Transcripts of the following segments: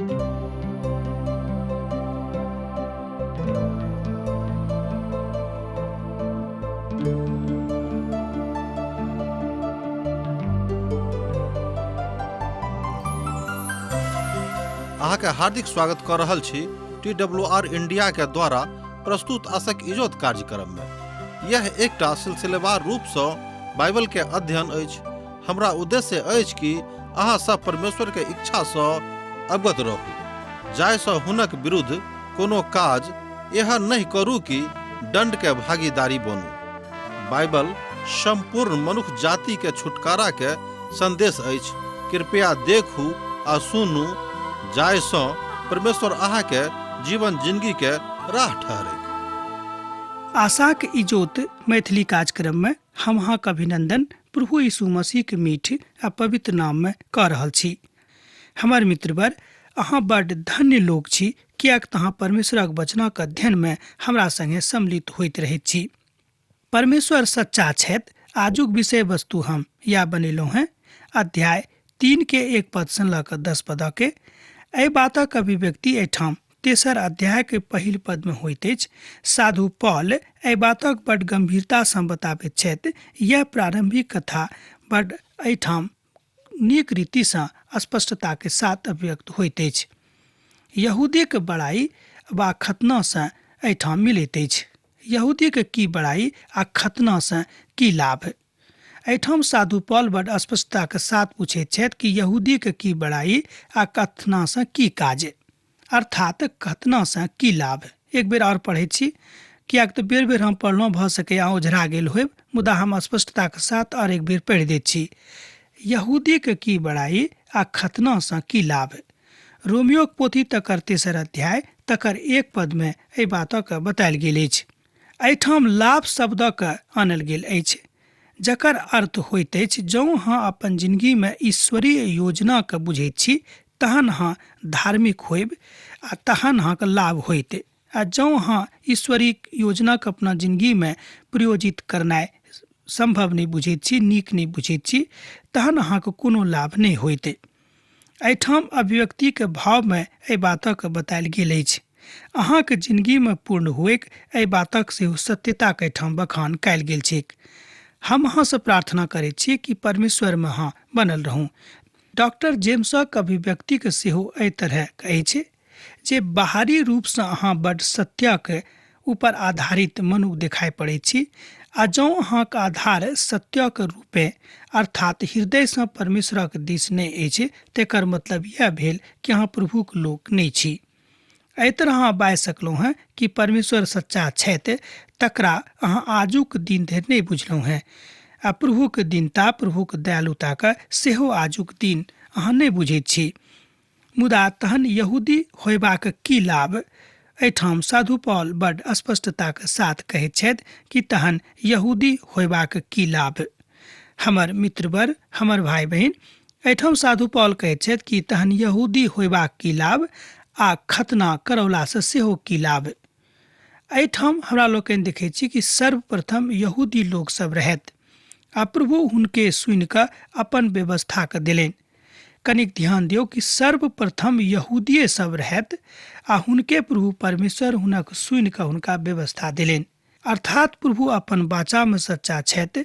अहाँके हार्दिक स्वागत कऽ रहल छी टी डब्ल्यू आर इंडिया के द्वारा प्रस्तुत असक इजोत कार्यक्रम में। यह एकटा सिलसिलेवार रूप सँ बाइबल के अध्ययन अछि। हमरा उद्देश्य अछि कि अहाँ सब परमेश्वर के इच्छा सँ अवगत रहू, जाहि सँ हुनक विरुद्ध कोनो काज एहन नहि करू कि दंड के भागीदारी बनू। बाइबल संपूर्ण मनुख जाति के छुटकारा के संदेश अछि। कृपया देखू आ सुनू, जाहि सँ परमेश्वर अहाँ के जीवन जिंदगी के राह ठहरैक। आशाक इजोत मैथिली कार्यक्रम में हम अहाँके अभिनंदन प्रभु यीशु मसीह के मीठ आ पवित्र नाम में कऽ रहल छी। हमर मित्रवर, अहाँ बड धन्य लोक छी, किएक तऽ अहाँ परमेश्वरक वचनक अध्ययन में हमरा संगे सम्मिलित होइत रहैत छी। परमेश्वर सच्चा छथि। आजुक विषय वस्तु हम या बनेलहुँ हैं अध्याय 3 के 1 पद सँ लऽ कऽ 10 पद के। एहि बातक अभिव्यक्ति एहिठाम तेसर अध्याय के पहिल पद में होइत अछि। साधु पॉल एहि बातक बड गंभीरता सँ बताबैत छथि। यह प्रारंभिक कथा बड एहिठाम नीक रीति सँ स्पष्टता के साथ अभिव्यक्त होइत अछि। यहूदीक बड़ाई वा खतना सँ एहिठाम मिलैत अछि। यहूदीक की बड़ाई आ खतना सँ की लाभ? एहिठाम साधु पॉल बड स्पष्टता के साथ पूछैत छथि कि यहूदीक की बड़ाई आ खतना सँ की काज, अर्थात खतना सँ की लाभ। एक बेर और पढ़ैत छी, किएक तऽ बेर बेर हम पढ़लहुँ, भऽ सकैए अहाँ ओझरा गेल होयब, मुदा हम स्पष्टता के साथ और एक बेर पढ़ि दैत छी। यहूदीक की बड़ाई आ खतना सँ की लाभ? रोमियोक पोथी तकर तेसर अध्याय तकर 1 पद में एहि बातक बतायल गेल अछि। एहिठाम लाभ शब्दक आनल गेल अछि, जकर अर्थ होइत अछि जौं अहाँ अपन जिंदगी में ईश्वरीय योजना के बुझैत छी तहन अहाँ धार्मिक होयब आ तहन अहाँके लाभ होइत, आ जौं अहाँ ईश्वरीय योजना के अपना जिंदगी में प्रयोजित करनाइ संभव नहि बुझैत छी, नीक नहि बुझैत छी, तहन अहाँके कोनो लाभ नहि होइत। एहिठाम अभिव्यक्ति के भाव में एहि बातक बतायल गेल अछि। अहाँके जिंदगी में पूर्ण हुएक एहि बातक सेहो सत्यता के एहिठाम बखान कयल गेल छैक। हम अहाँ से प्रार्थना करैत छी कि परमेश्वर में अहाँ बनल रहू। डॉक्टर जेम्सक अभिव्यक्ति के सेहो एहि तरह अछि जे बाहरी रूप सँ अहाँ बड सत्यक ऊपर आधारित मनुख देखाइ पड़ैत छी, आ जौं अहाँक आधार सत्यक रूपे अर्थात हृदय सँ परमेश्वरक दिस नहि अछि, तेकर मतलब यह भेल कि अहाँ प्रभुक लोक नहि छी। एहि तरह अहाँ बाजि सकलहुँ हेँ कि परमेश्वर सच्चा छथि, तकरा अहाँ आजुक दिन धरि नहि बुझलहुँ हेँ, आ प्रभुक दीनता, प्रभुक दयालुताक सेहो आजुक दिन अहाँ नहि बुझैत छी। मुदा तहन यहूदी होयबाक की लाभ? एहिठाम साधु पॉल बड स्पष्टताक साथ कहैत छथि कि तहन यहूदी होयबाक की लाभ? हमर मित्रवर, हमर भाई बहिन, एहिठाम साधु पॉल कहैत छथि कि तहन यहूदी होयबाक की लाभ आ खतना करौलासँ सेहो की लाभ? एहिठाम हमरा लोकनि देखैत छी कि सर्वप्रथम यहूदी लोक सब रहथि आ प्रभु हुनके सुनि कऽ अपन व्यवस्थाके देलनि। कनिक ध्यान दियौ कि सर्वप्रथम यहूदिये सब रहथि आ हुनके प्रभु परमेश्वर हुनक सुनि कऽ हुनका व्यवस्था देलनि। अर्थात प्रभु अपन वाचा में सच्चा छथि,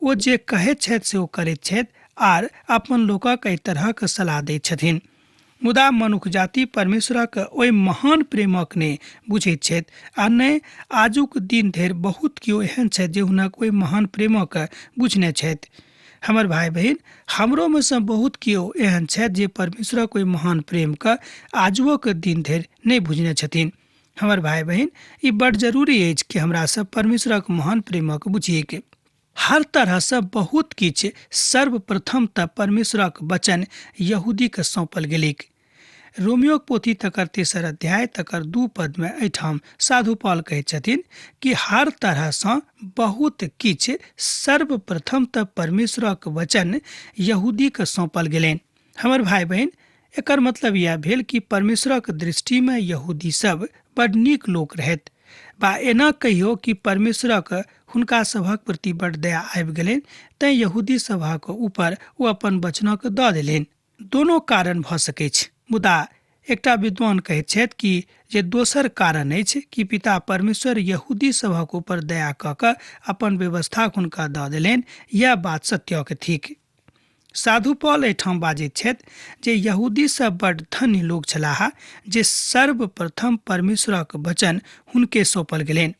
ओ जे कहैत छथि से ओ करैत छथि आर अपन लोकक एहि तरहक सलाह दैत छथिन। मुदा मनुख जाति परमेश्वरक ओहि महान प्रेमक नहि बुझैत छथि आ नहि आजुक दिन धरि बहुत केओ एहन छथि जे हुनक ओहि महान प्रेमक बुझने छथि। हमर भाई बहिन, हमरो में सँ बहुत केओ एहन छथि जे परमेश्वरक ओहि महान प्रेमके आजुओक दिन धरि नहि बुझने छथिन। हमर भाई बहिन, ई बड जरूरी अछि कि हमरा सब परमेश्वरक महान प्रेमक बुझिएके। हर तरह सँ बहुत किछु सर्वप्रथम तऽ परमेश्वरक वचन यहूदीके सौंपल गेलैक। रोमियोक पोथी तकर तेसर अध्याय तकर 2 पद में एहिठाम साधु पॉल कहैत छथिन कि हर तरह सँ बहुत किछु सर्वप्रथम तऽ परमेश्वरक वचन यहूदीके सौंपल गेलनि। हमर भाई बहिन, एकर मतलब यह भेल कि परमेश्वरक दृष्टि में यहूदी सब बड नीक लोक रहथि, बा एना कहियो कि परमेश्वरक हुनका सभक प्रति बड दया आबि गेलनि, तैं यहूदी सभक ऊपर ओ अपन वचनक दऽ देलनि। दोनो कारण भऽ सकैछ, मुदा एकटा विद्वान कहैत छथि कि जे दोसर कारण अछि कि पिता परमेश्वर यहूदी सभक ऊपर दया कऽ कऽ अपन व्यवस्था हुनका दऽ देलनि, यैह बात सत्यक थिक। साधु पॉल एहिठाम बाजैत छथि जे यहूदी सब बड धन्य लोक छलाह जे सर्वप्रथम परमेश्वरक वचन हुनके सौंपल गेलनि।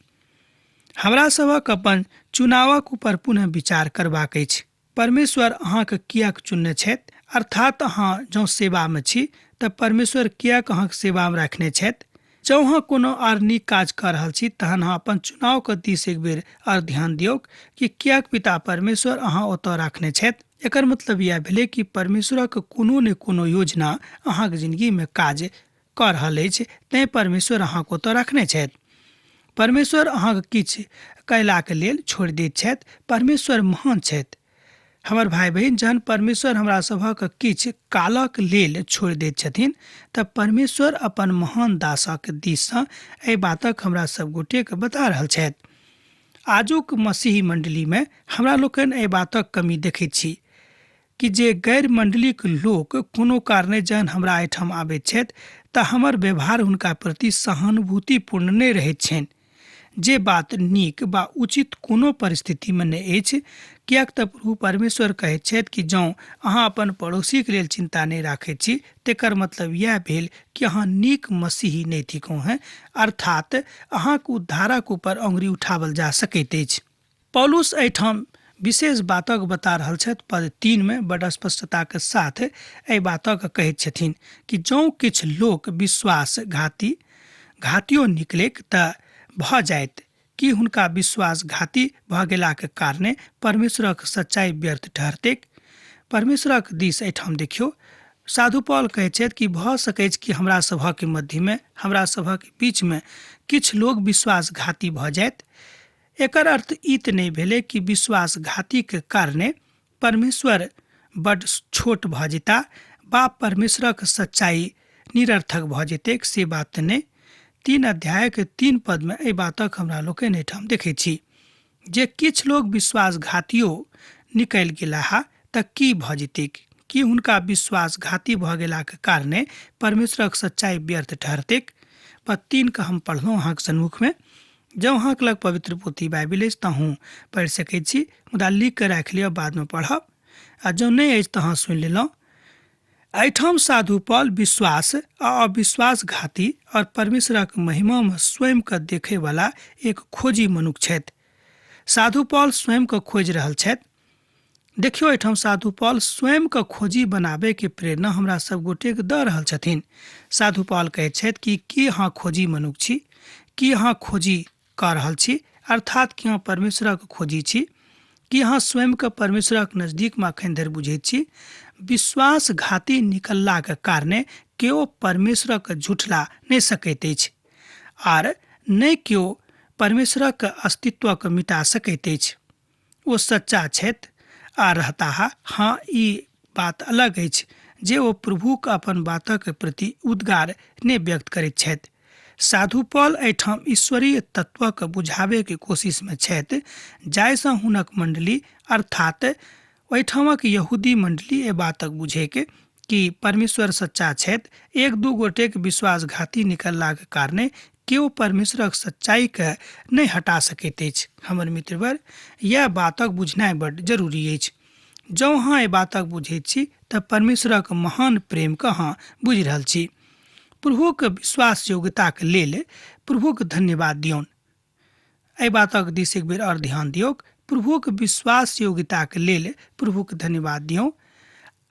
हमरा सभक अपन चुनावक ऊपर पुनः विचार करबाक अछि। परमेश्वर अहाँके किएक चुनने छथि? अर्थात अहाँ जँ सेवामे छी तऽ परमेश्वर किएक अहाँके सेवामे राखने छथि? जँ अहाँ कोनो आर नीक काज कऽ रहल छी तहन अहाँ अपन चुनावके दिस एक बेर आर ध्यान दियौक कि किएक पिता परमेश्वर अहाँ ओतऽ राखने छथि। एकर मतलब इएह भेलै कि परमेश्वरक कोनो ने कोनो योजना अहाँके जिंदगीमे काज कऽ रहल अछि, तैँ परमेश्वर अहाँके ओतऽ रखने छथि। परमेश्वर अहाँके किछु कयलाक लेल छोड़ि दैत छथि। परमेश्वर महान छथि। हमर भाय बहिन, जहन परमेश्वर हमरा सभक किछु कालक लेल छोड़ि दैत छथिन तऽ परमेश्वर अपन महान दासक दिससँ एहि बातक हमरा सब गोटेके बता रहल छथि। आजुक मसीही मण्डलीमे हमरा लोकनि एहि बातक कमी देखैत छी कि जे गैर मण्डलीक लोक कोनो कारणे जहन हमरा एहिठाम आबैत छथि तऽ हमर व्यवहार हुनका प्रति सहानुभूतिपूर्ण नहि रहैत छनि, जे बात नीक बा उचित कोनो परिस्थितिमे नहि अछि, किएक तऽ प्रभु परमेश्वर कहैत छथि कि जँ अहाँ अपन पड़ोसीक लेल चिन्ता नहि राखैत छी तेकर मतलब इएह भेल कि अहाँ नीक मसीही नहि थिकहुँ हेँ, अर्थात अहाँक उद्धारक ऊपर अङ्गुरी उठाओल जा सकैत अछि। पौलुस एहिठाम विशेष बातक बता रहल छथि। पद 3 मे बड स्पष्टताक साथ एहि बातक कहैत छथिन कि जँ किछु लोक विश्वासघाती घातियो निकलैक तऽ भऽ जाइत कि हुनका विश्वासघाती भऽ गेलाक कारणे परमेश्वरक सच्चाइ व्यर्थ ठहरतैक। परमेश्वरक दिस एहिठाम देखियौ, साधु पॉल कहैत छथि कि भऽ सकैछ कि हमरा सभक मध्यमे, हमरा सभक बीचमे किछु लोक विश्वासघाती भऽ जाइत। एकर अर्थ ई तऽ नहि भेलै कि विश्वासघातीके कारणे परमेश्वर बड्ड छोट भऽ जेता बा परमेश्वरक सच्चाइ निरर्थक भऽ जेतैक, से बात तऽ नहि। 3 अध्यायक 3 पदमे एहि बातक हमरा लोकनि एहिठाम देखैत छी जे किछु लोक विश्वासघातियो निकलि गेलाह तऽ की भऽ जेतैक? की हुनका विश्वासघाती भऽ गेलाक कारणे परमेश्वरक सच्चाइ व्यर्थ ठहरतैक? पद 3 के हम पढ़लहुँ अहाँक सन्मुखमे। जँ अहाँके लग पवित्र पोथी बाइबिल अछि तऽ अहूँ पढ़ि सकैत छी, मुदा लिख कऽ राखि लिअ, बादमे पढ़ब, आ जँ नहि अछि तऽ अहाँ सुनि लेलहुँ। एहिठाम साधु पॉल विश्वास आ अविश्वासघाती और परमेश्वरक महिमामे स्वयंके देखैवला एक खोजी मनुख छथि। साधु पॉल स्वयंके खोजि रहल छथि। देखियौ, एहिठाम साधु पॉल स्वयंके खोजी बनाबैके प्रेरणा हमरा सब गोटेके दऽ रहल छथिन। साधु पॉल कहैत छथि कि की अहाँ खोजी मनुख छी? की अहाँ खोजी कऽ रहल छी? अर्थात कि अहाँ परमेश्वरक खोजी छी? की अहाँ स्वयंके परमेश्वरक नजदीकमे अखन धरि बुझैत छी? विश्वासघाती निकललाक कारणे केओ परमेश्वरक झुठला नहि सकैत अछि आर नहि केओ परमेश्वरक अस्तित्वक मिटा सकैत अछि। ओ सच्चा छथि आ रहताह। हँ, ई बात अलग अछि जे ओ प्रभुक अपन बातक प्रति उद्गार नहि व्यक्त करैत छथि। साधु पॉल एहिठाम ईश्वरीय तत्वक बुझाबैके कोशिशमे छथि जाहिसँ हुनक मण्डली अर्थात ओहिठामक यहूदी मण्डली एहि बातक बुझैक कि परमेश्वर सच्चा छथि। एक दू गोटेक विश्वासघाती निकललाक कारणे केओ परमेश्वरक सच्चाइके नहि हटा सकैत अछि। हमर मित्रवर, इएह बातक बुझनाइ बड्ड जरूरी अछि। जँ अहाँ एहि बातक बुझैत छी तऽ परमेश्वरक महान प्रेमके अहाँ बुझि रहल छी। प्रभुक विश्वास योग्यताक लेल प्रभुक धन्यवाद दियौन। एहि बातक दिस एक बेर आओर ध्यान दियौक। प्रभुक विश्वास योग्यताक लेल प्रभुक धन्यवाद दियौ।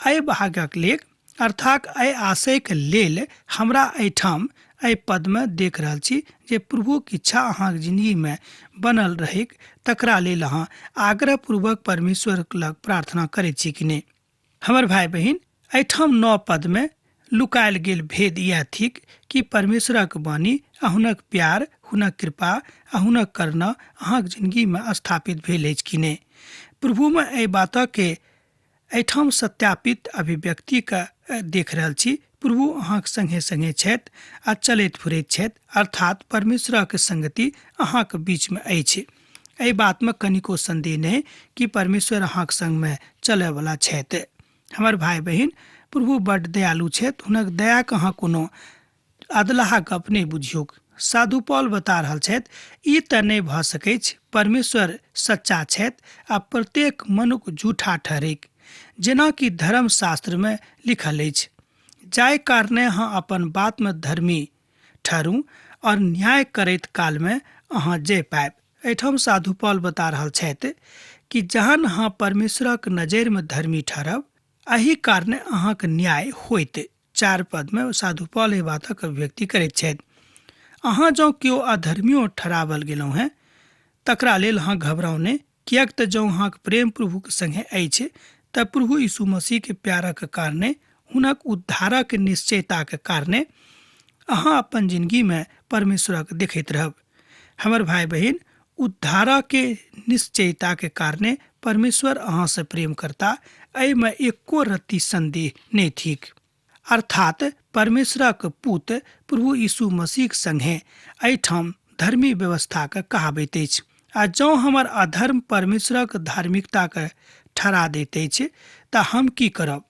एहि भागक लेख अर्थात एहि आशयके लेल हमरा एहिठाम एहि पदमे देख रहल छी जे प्रभुक इच्छा अहाँक जिंदगीमे बनल रहैक तकरा लेल अहाँ आग्रहपूर्वक परमेश्वर लग प्रार्थना करैत छी कि नहि। हमर भाय बहिन, एहिठाम 9 पदमे लुकायल गेल भेद इएह थिक कि परमेश्वरक वाणी आ हुनक प्यार, हुनक कृपा आ हुनक करुणा अहाँक जिंदगीमे स्थापित भेल अछि कि नहि। प्रभुमे एहि बातके एहिठाम सत्यापित अभिव्यक्तिके देख रहल छी। प्रभु अहाँक संगे संगे छथि आ चलैत फुरैत छथि, अर्थात परमेश्वरक संगति अहाँक बीचमे अछि। एहि बातमे कनिको संदेह नहि कि परमेश्वर अहाँक संगमे चलयवला छथि। हमर भाय बहिन, प्रभु बड्ड दयालु छथि, हुनक दयाके अहाँ कोनो अदलाहा गप नहि बुझियौक। साधु पॉल बता रहल छथि, ई तऽ नहि भऽ सकैछ, परमेश्वर सच्चा छथि आ प्रत्येक मनुख झूठा ठहरैक, जेनाकि धर्मशास्त्रमे लिखल अछि। जाहि कारणे अहाँ अपन बातमे धर्मी ठहरू और न्याय करैत कालमे अहाँ जय पायब। एहिठाम साधु पॉल बता रहल छथि कि जहन अहाँ परमेश्वरक नजरिमे धर्मी ठहरब, एहि कारणे अहाँके न्याय होइत। 4 पदमे साधु पॉल एहि बातक अभिव्यक्ति करैत छथि। अहाँ जँ केओ अधर्मियो ठहरावल गेलहुँ हेँ तकरा लेल अहाँ घबराउ नहि, किएक तऽ जँ अहाँके प्रेम प्रभुके सङ्गे अछि तऽ प्रभु यीशु मसीहके प्यारक कारणे, हुनक उद्धारक निश्चयताके कारणे अहाँ अपन जिंदगीमे परमेश्वरक देखैत रहब। हमर भाई बहिन, उद्धारके निश्चयताके कारणे परमेश्वर अहाँसँ प्रेम करता, एहिमे एको रत्ती संदेह नहि थिक। अर्थात परमेश्वरक पुत प्रभु यीशु मसीहक संगे एहिठाम धर्मी व्यवस्थाके कहाबैत अछि। आ जँ हमर अधर्म परमेश्वरक धार्मिकताके ठहरा दैत अछि तऽ हम की करब?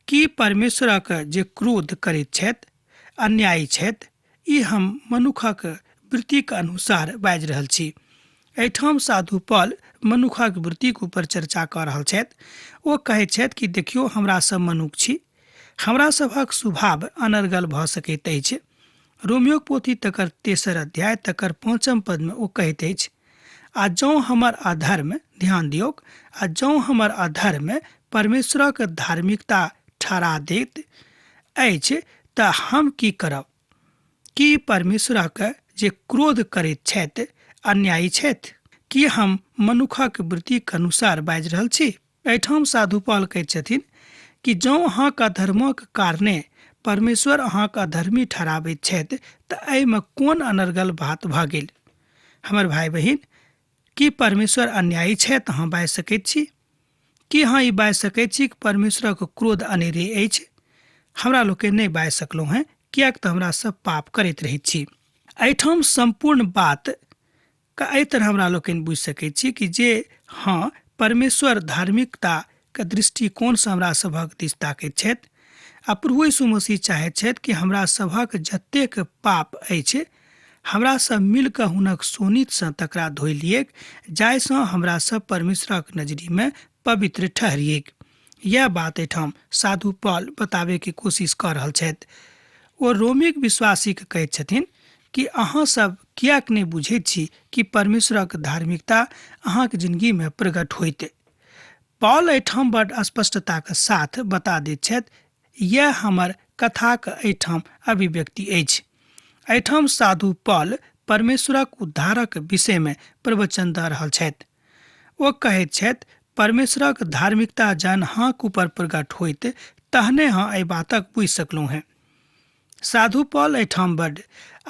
की परमेश्वरक जे क्रोध करैत छथि अन्यायी छथि? ई हम मनुखक वृत्तिक अनुसार बाजि रहल छी। एहिठाम साधु पॉल मनुखक वृत्तिक ऊपर चर्चा कऽ रहल छथि। ओ कहैत छथि कि देखियौ, हमरा सब मनुख छी, हमरा सभक स्वभाव अनर्गल भऽ सकैत अछि। रोमियोक पोथी तकर 3 अध्याय तकर 5 पदमे ओ कहैत अछि, आ जँ हमर अधर्म, ध्यान दियौक, आ जँ हमर अधर्म परमेश्वरक धार्मिकता ठहरा दैत अछि तऽ हम की करब? की परमेश्वरक जे क्रोध करैत छथि अन्यायी छथि? की हम मनुखक वृत्तिक अनुसार बाजि रहल छी? एहिठाम साधु पॉल कहैत छथिन कि जँ अहाँक अधर्मक कारणे परमेश्वर अहाँक अधर्मी ठहराबैत छथि तऽ एहिमे कोन अनर्गल बात भऽ गेल? हमर भाई बहिन, की परमेश्वर अन्यायी छथि अहाँ बाजि सकैत छी? की अहाँ ई बाजि सकैत छी कि परमेश्वरक क्रोध अनेरे अछि? हमरा लोकनि नहि बाजि सकलहुँ हेँ, किएक तऽ हमरा सब पाप करैत रहैत छी। एहिठाम सम्पूर्ण बात के एहि तरह हमरा लोकनि बुझि सकैत छी कि जे हँ, परमेश्वर धार्मिकता के दृष्टिकोणसँ हमरा सभक दिस ताकैत छथि आ प्रभु यीशु मसीह चाहैत छथि कि हमरा सभक जतेक पाप अछि हमरा सब मिलकऽ हुनक शोणितसँ तकरा धोइ लियैक, जाहिसँ हमरा सब परमेश्वरक नजरिमे पवित्र ठहरियैक। यैह बात एहिठाम साधु पॉल बताबैके कोशिश कऽ रहल छथि। ओ रोमिक विश्वासीके कहैत छथिन कि अहाँ सब किएक नहि बुझैत छी कि परमेश्वरक धार्मिकता अहाँके जिंदगीमे प्रकट होइत। पॉल एहिठाम बड स्पष्टताके साथ बता दैत छथि, यैह हमर कथाक एहिठाम अभिव्यक्ति अछि। एहिठाम साधु पॉल परमेश्वरक उद्धारक विषयमे प्रवचन दऽ रहल छथि। ओ कहैत छथि, परमेश्वरक धार्मिकता जहन अहाँक ऊपर प्रकट होइत तहने अहाँ एहि बातक बुझि सकलहुँ हेँ। साधु पॉल एहिठाम बड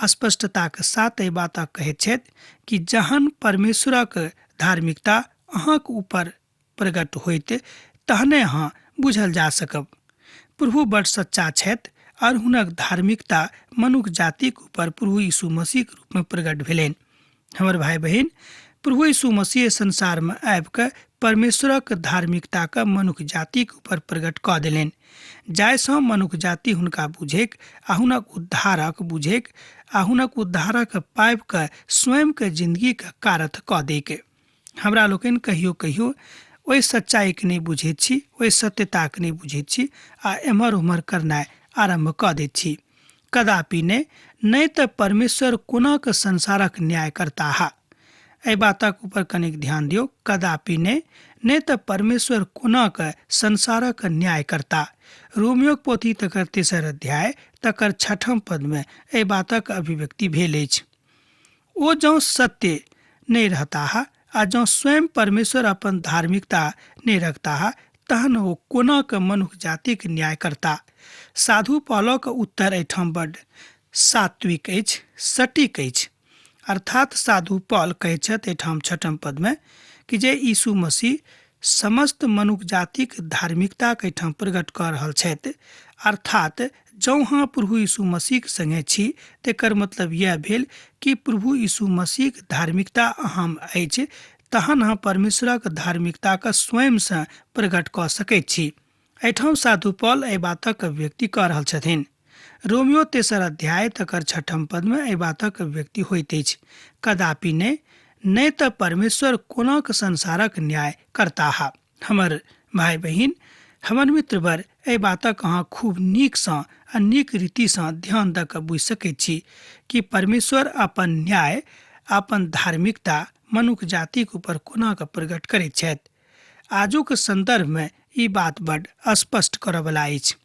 स्पष्टताक साथ एहि बातक कहैत छथि कि जहन परमेश्वरक धार्मिकता अहाँक ऊपर प्रकट होइत तहने अहाँ बुझल जा सकब। प्रभु बड सच्चा छथि और हुनक धार्मिकता मनुख जातिक ऊपर प्रभु यीशु मसीहक रूपमे प्रकट भेलनि। हमर भाई बहिन, प्रभु यीशु मसीह संसारमे आबि कऽ परमेश्वरक धार्मिकताके मनुख जातिक ऊपर प्रकट कऽ देलनि, जाहिसँ मनुख जाति हुनका बुझैक आ हुनक उद्धारक बुझैक आ हुनक उद्धारक पाबि कऽ स्वयंके जिंदगीके कारथ कऽ दैक। हमरा लोकनि कहियो कहियो ओहि सच्चाइके नहि बुझैत छी, ओहि सत्यताके नहि बुझैत छी आ एम्हर ओम्हर करनाइ आरम्भ कऽ दैत छी। कदापि नहि, नहि तऽ परमेश्वर कोना कऽ संसारक न्याय करताह? एहि बातक ऊपर कनिक ध्यान दियौ। कदापि नहि, नहि तऽ परमेश्वर कोना कऽ संसारक न्याय करता? रोमियोक पोथी तकर 3 अध्याय तकर 6 पदमे एहि बातक अभिव्यक्ति भेल अछि। ओ जँ सत्य नहि रहताह आ जँ स्वयं परमेश्वर अपन धार्मिकता नहि रखताह तहन ओ कोना कऽ मनुख जातिक न्याय करता? साधु पॉलक उत्तर एहिठाम बड सात्विक अछि, सटीक अछि। अर्थात साधु पॉल कहैत छथि एहिठाम 6 पदमे कि जे यीशु मसीह समस्त मनुख जातिक धार्मिकताके एहिठाम प्रकट कऽ रहल छथि। अर्थात जँ अहाँ प्रभु यीशु मसीहक संगे छी तेकर मतलब यैह भेल कि प्रभु यीशु मसीहक धार्मिकता अहाँमे अछि, तहन अहाँ परमेश्वरक धार्मिकताके स्वयंसँ प्रकट कऽ सकैत छी। एहिठाम साधु पॉल एहि बातक अभिव्यक्ति कऽ रहल छथिन। रोमियो 3 अध्याय तकर 6 पदमे एहि बातक अभिव्यक्ति होइत अछि, कदापि नहि, नहि तऽ परमेश्वर कोनाक संसारक न्याय करताह। हमर भाइ बहिन, हमर मित्रवर, एहि बातक अहाँ खूब नीकसँ आ नीक रीतिसँ ध्यान दऽ कऽ बुझि सकैत छी कि परमेश्वर अपन न्याय, अपन धार्मिकता मनुख जातिक ऊपर कोना कऽ प्रकट करैत छथि। आजुक सन्दर्भमे ई बात बड स्पष्ट करऽवला अछि।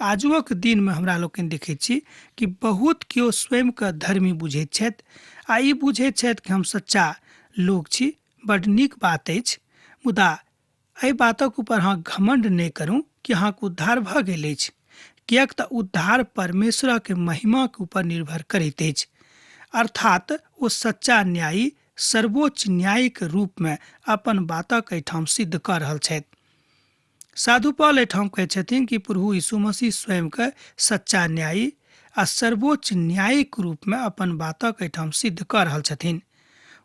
आजुक दिनमे हमरा लोकनि देखैत छी कि बहुत केओ स्वयंके धर्मी बुझैत छथि आ ई बुझैत छथि कि हम सच्चा लोक छी। बड नीक बात अछि, मुदा एहि बातक ऊपर अहाँ घमण्ड नहि करू कि अहाँके उद्धार भऽ गेल अछि, किएक तऽ उद्धार परमेश्वरक महिमाके ऊपर निर्भर करैत अछि। अर्थात ओ सच्चा न्यायी सर्वोच्च न्यायिक रूपमे अपन बातक एहिठाम सिद्ध कऽ रहल छथि। साधु पॉल एहिठाम कहै छथिन कि प्रभु यीशु मसीह स्वयंके सच्चा न्यायी आ सर्वोच्च न्यायिक रूपमे अपन बातक एहिठाम सिद्ध कऽ रहल छथिन।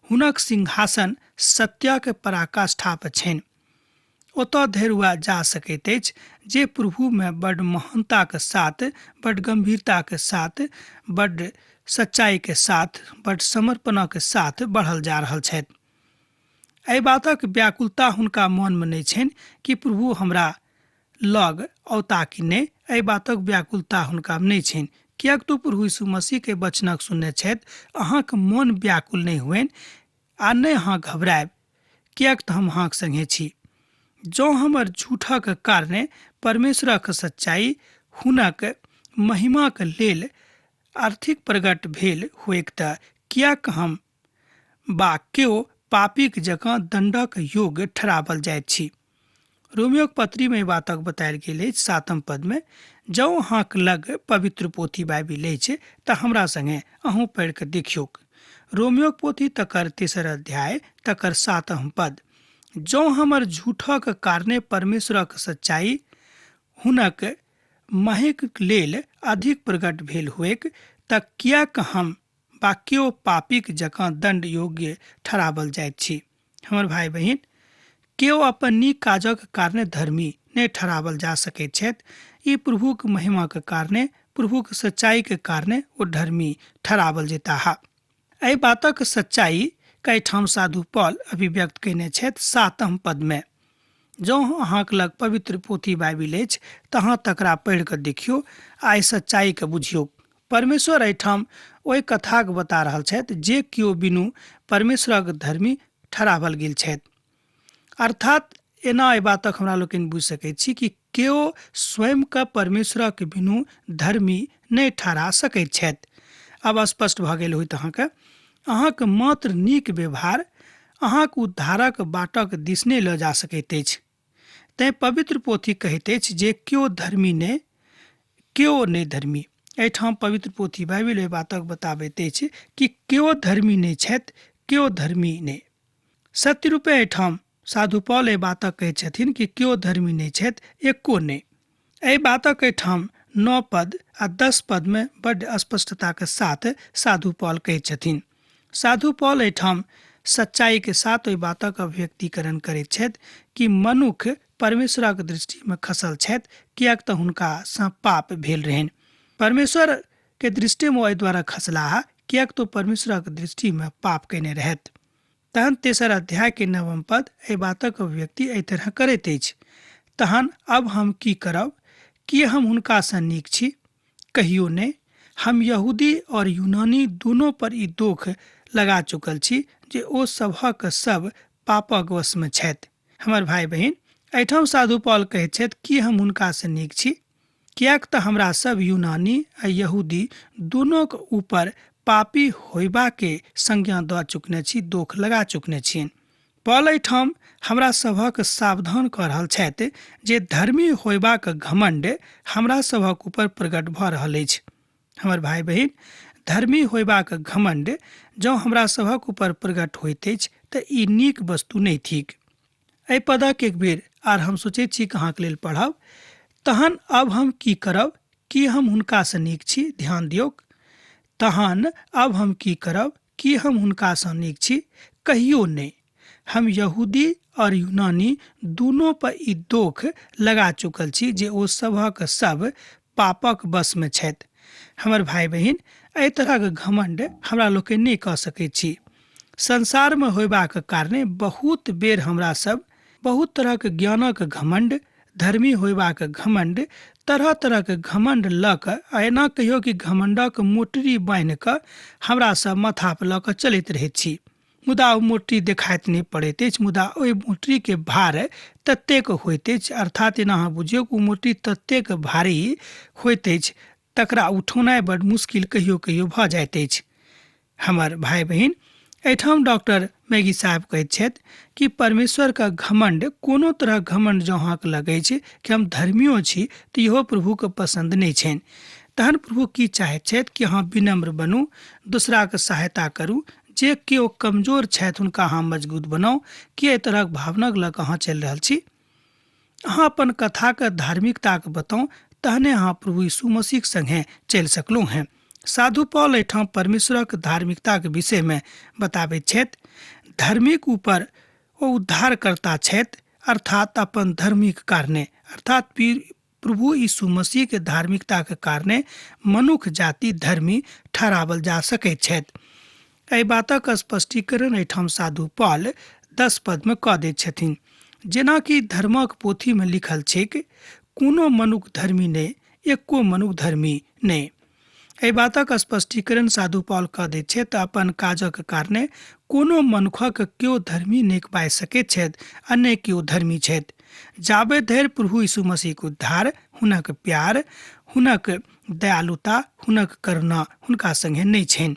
हुनक सिंहासन सत्यक पराकाष्ठा पर छनि। ओतऽ धरि वएह जा सकैत अछि जे प्रभुमे बड महानताके साथ, बड गंभीरताके साथ, बड सच्चाईके साथ, बड समर्पणके साथ बढ़ल जा रहल छथि। एहि बातक व्याकुलता हुनका मनमे नहि छनि कि प्रभु हमरा लग औता कि नहि, एहि बातक व्याकुलता हुनका नहि छनि, किएक तऽ प्रभु यीशु मसीहके वचनक सुनने छथि, अहाँके मन व्याकुल नहि होइन आ नहि अहाँ घबरायब, किएक तऽ हम अहाँके सङ्गे छी। जँ हमर झूठक कारणे परमेश्वरक सच्चाई हुनक महिमाक लेल आर्थिक प्रकट भेल होइक तऽ किएक हम बा केओ पापीक जकाँ दण्डक योग्य ठहरावल जाइत छी। रोमियोक पत्रीमे ई बातक बतायल गेल अछि 7 पदमे, जँ अहाँक लग पवित्र पोथी बाइबिल अछि तऽ हमरा सङ्गे अहूँ पढ़ि कऽ देखियौक। रोमियोक पोथी तकर 3 अध्याय तकर 7 पद, जँ हमर झूठक कारणे परमेश्वरक सच्चाई हुनक महिक लेल अधिक प्रकट भेल होइक तऽ किएक हम बा केओ पापीक जकाँ दण्ड योग्य ठहरावल जाइत छी। हमर भाइ बहिन, केओ अपन नीक काजक कारणे धर्मी नहि ठहरावल जा सकैत छथि। ई प्रभुक महिमाक कारणे, प्रभुक सच्चाईके कारणे ओ धर्मी ठहरावल जेताह। एहि बातक सच्चाई कईठाम साधु पॉल अभिव्यक्त कयने छथि 7 पदमे। जँ अहाँक लग पवित्र पोथी बाइबिल अछि तऽ अहाँ तकरा पढ़ि कऽ देखियौ आ एहि सच्चाईके बुझियौ। परमेश्वर एहिठाम ओहि कथाक बता रहल छथि जे केओ बिनु परमेश्वरक धर्मी ठहरावल गेल छथि। अर्थात एना एहि बातक हमरा लोकनि बुझि सकैत छी कि केओ स्वयंके परमेश्वरक बिनु धर्मी नहि ठहरा सकैत छथि। आब स्पष्ट भऽ गेल होइत अहाँके, अहाँके मात्र नीक व्यवहार अहाँक उद्धारक बाटक दिस नहि लऽ जा सकैत अछि। तैँ पवित्र पोथी कहैत अछि जे केओ धर्मी नहि, केओ नहि धर्मी। एहिठाम पवित्र पोथी बाइबिल एहि बातक बताबैत अछि कि केओ धर्मी नहि छथि, केओ धर्मी नहि। सत्य रूपे एहिठाम साधु पॉल एहि बातक कहैत छथिन कि केओ धर्मी नहि छथि, एको नहि। एहि बातक एहिठाम 9 पद आ 10 पद में बड्ड स्पष्टताके साथ साधु पॉल कहैत छथिन। साधु पॉल एहिठाम सच्चाईके साथ ओहि बातक अभिव्यक्तिकरण करैत छथि कि मनुख परमेश्वरक दृष्टिमे खसल छथि, किएक तऽ हुनकासँ पाप भेल रहनि। परमेश्वर के दृष्टिमे ओ एहि द्वारा खसलाह किएक तऽ परमेश्वरक दृष्टिमे पाप कयने रहथि। तहन 3 अध्याय के 9 पद एहि बातक अभिव्यक्ति एहि तरह करैत अछि, तहन अब हम की करब? की हम हुनकासँ नीक छी? कहियो नहि। हम यहूदी और यूनानी दोनों पर ई दोख लगा चुकल छी जे ओ सभक सब पापक वशमे छथि। हमर भाइ बहिन, एहिठाम साधु पॉल कहैत छथि कि हम हुनकासँ नीक छी? किएक तऽ हमरा सब यूनानी आ यहूदी दोनोक ऊपर पापी होयबाके संज्ञा दऽ चुकने छी, दोख लगा चुकने छियनि। पॉल एहिठाम हमरा सभक सावधान कऽ रहल छथि जे धर्मी होयबाक घमण्ड हमरा सभक ऊपर प्रकट भऽ रहल अछि। हमर भाइ बहिन, धर्मी होयबाक घमण्ड जँ हमरा सभक ऊपर प्रकट होइत अछि तऽ ई नीक वस्तु नहि थिक। एहि पदक एक बेर आर हम सोचैत छी कि अहाँके लेल पढ़ब। तहन अब हम की करब? की हम हुनकासँ नीक छी? ध्यान दियौक। तहन अब हम की करब? की हम हुनकासँ नीक छी? कहियो नहि। हम यहूदी और यूनानी दुनो पर ई दोख लगा चुकल छी जे ओ सभक सब पापक वशमे छथि। हमर भाय बहिन, एहि तरहक घमण्ड हमरा लोकनि नहि कऽ सकैत छी। संसारमे होयबाक कारणे बहुत बेर हमरा सब बहुत तरहक ज्ञानक घमण्ड, धर्मी होयबाक घमण्ड, तरह तरहक घमण्ड लऽ कऽ, आ एना कहियौ कि घमण्डक मोटरी बान्हि कऽ हमरा सब माथापर लऽ कऽ चलैत रहैत छी। मुदा ओ मोटरी देखाइत नहि पड़ैत अछि, मुदा ओहि मोटरीके भार ततेक होइत अछि, अर्थात एना अहाँ बुझियौ कि ओ मोटरी ततेक भारी होइत अछि तकरा उठौनाइ बड मुश्किल कहियो कहियो भऽ जाइत अछि। हमर भाय बहिन, एहिठाम डॉक्टर मैगी साहब कहैत छथि कि परमेश्वरके घमण्ड, कोनो तरहक घमण्ड जँ अहाँके लगै छै कि हम धर्मियो छी, तऽ इहो प्रभुके पसन्द नहि छनि। तहन प्रभु की चाहैत छथि कि अहाँ विनम्र बनू, दोसराके सहायता करू, जे केओ कमजोर छथि हुनका अहाँ मजबूत बनाउ। की एहि तरहक भावनाके लऽ कऽ अहाँ चलि रहल छी? अहाँ अपन कथाके धार्मिकताके बताउ, तहने अहाँ प्रभु यीशु मसीहके संगे चलि सकलहुँ हेँ। साधु पॉल एहिठाम परमेश्वरक धार्मिकताके विषयमे बताबैत छथि। धर्मिक ऊपर ओ उद्धारकर्ता छथि, अर्थात अपन धर्मिक कारणे, अर्थात प्रभु यीशु मसीह के धार्मिकता के कारणे मनुख जाति धर्मी ठहरावल जा सकैत छथि। एहि बातक स्पष्टीकरण एहिठाम साधु पॉल 10 पदमे कऽ दैत छथिन। जेनाकि धर्मक पोथीमे लिखल छैक, कोनो मनुख धर्मी नहि, एको मनुख धर्मी नहि। एहि बातक स्पष्टीकरण साधु पॉल कऽ दैत छथि तऽ अपन काजक कारणे कोनो मनुखक केओ धर्मी नहि पाबि सकैत छथि आ नहि केओ धर्मी छथि, जाबे धरि प्रभु यीशु मसीहक उद्धार, हुनक प्यार, हुनक दयालुता, हुनक करुणा हुनका संगे नहि छनि।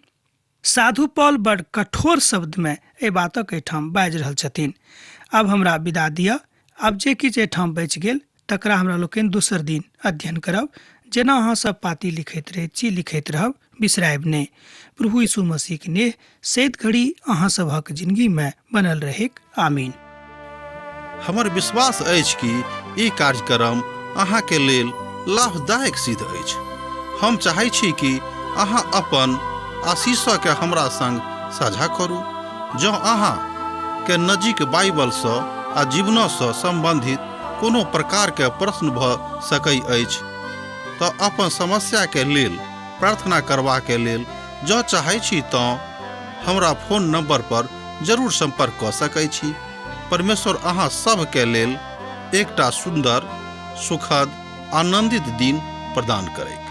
साधु पॉल बड़ कठोर शब्दमे एहि बातक एहिठाम बाजि रहल छथिन। आब हमरा विदा दिअ। आब जे किछु एहिठाम बचि गेल तकरा हमरा लोकनि दोसर दिन अध्ययन करब। जेना अहाँ सब पाती लिखैत रहैत छी, लिखैत रहब, बिसरायब नहि। प्रभु यीशु मसीहक नेह सैत घड़ी अहाँ सबहक जिंदगीमे बनल रहैक। आमीन। हमर विश्वास अछि कि ई कार्यक्रम अहाँके लेल लाभदायक सिद्ध अछि। हम चाहै छी कि अहाँ अपन आशीषके हमरा संग साझा करू। जँ अहाँ के नजीक बाइबलसँ आ जीवनसँ सम्बन्धित कोनो प्रकारके प्रश्न भऽ सकै अछि तऽ अपन समस्याके लेल प्रार्थना करबाके लेल जँ चाहै छी तँ हमरा फोन नंबर पर जरूर संपर्क कऽ सकै छी। परमेश्वर अहाँ सभके लेल एकटा सुन्दर, सुखद, आनंदित दिन प्रदान करैत।